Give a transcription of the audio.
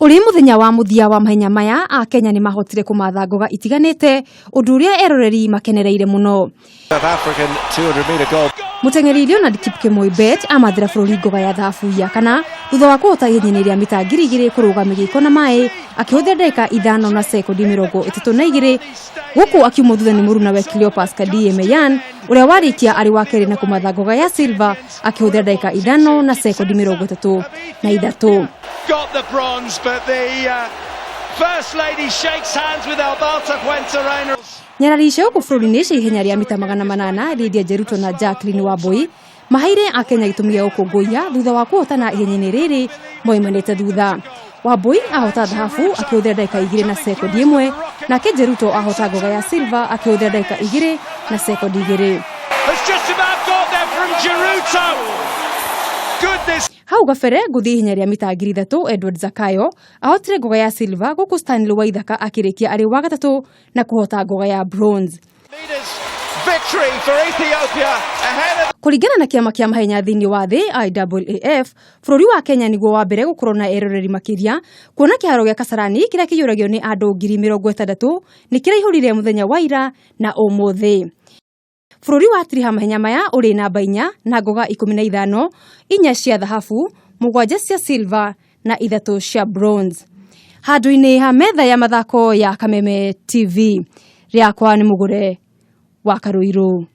Ũrĩ mũthenya wa mũthia wa mahenya maya, Akenya nĩ mahotire kũmatha ngoga itiganĩte, ũndũ ũrĩa eroreri makenereire mũno. South African 200 metre gold. Mũteng'eri Leonard Kipkemoi Bett amathĩra bũrũri ngoga ya thahabu ya kana thutha wa kũhota ihenya-inĩ rĩa mita 2000 kũrũga mĩgĩko na maĩ akĩhũthĩra ndagĩka 5 na sekondi 32, gũkũ akiumwo thutha nĩ mũrunawe Cleopas Kadie Meyan ũrĩa warĩkia arĩ wa kerĩ na kũmatha ngoga ya silver akĩhũthĩra ndagĩka 5 na sekondi 33. Got the bronze, but the First Lady shakes hands with Alberto Juantorena. Nyarari cia gũkũ bũrũri-inĩ cia ihenya rĩa mita 800 Lydia Jeruto na Jacqueline Wambui maheire Akenya gĩtũmi gĩa gũkũngũiya thutha wa kũhotana ihenya-inĩ rĩrĩ moimanĩte thutha. Wambui ahota thahabu akĩhũthĩra ndagĩka 2 na sekondi 1, nake Jeruto ahota ngoga ya silver akĩhũthĩra ndagĩka 2 na sekondi 2. Has just about got there from Jeruto. Goodness. Hau gabere ngũthi ihenya rĩa mita 3000 Edward Zakayo ahotire ngoga ya silver, gũkũ Stanley Waithaka akĩrĩkia arĩ wa gatatũ na kũhota ngoga ya bronze. Meters victory for Ethiopia ahead of Kũringana na kĩama kĩa mahenya thĩinĩ wa thĩ IAAF, bũrũri wa Kenya nĩguo wa mbere gũkorwo na eroreri makĩria, kuona kĩharo gĩa Kasarani kĩrĩa kĩiyũragio nĩ andũ 60,000 nĩ kĩraihũrire mũthenya wa ira na ũmũthĩ. Bũrũri wa tiriha mahenya maya ũrĩ namba 4 na ngoga 15, 4 cia thahabu, 7 cia silver na 3 cia bronze. Handũ-inĩ ha metha ya mathako ya Kameme TV, rĩakwa nĩ Mũgũre wa Karũirũ.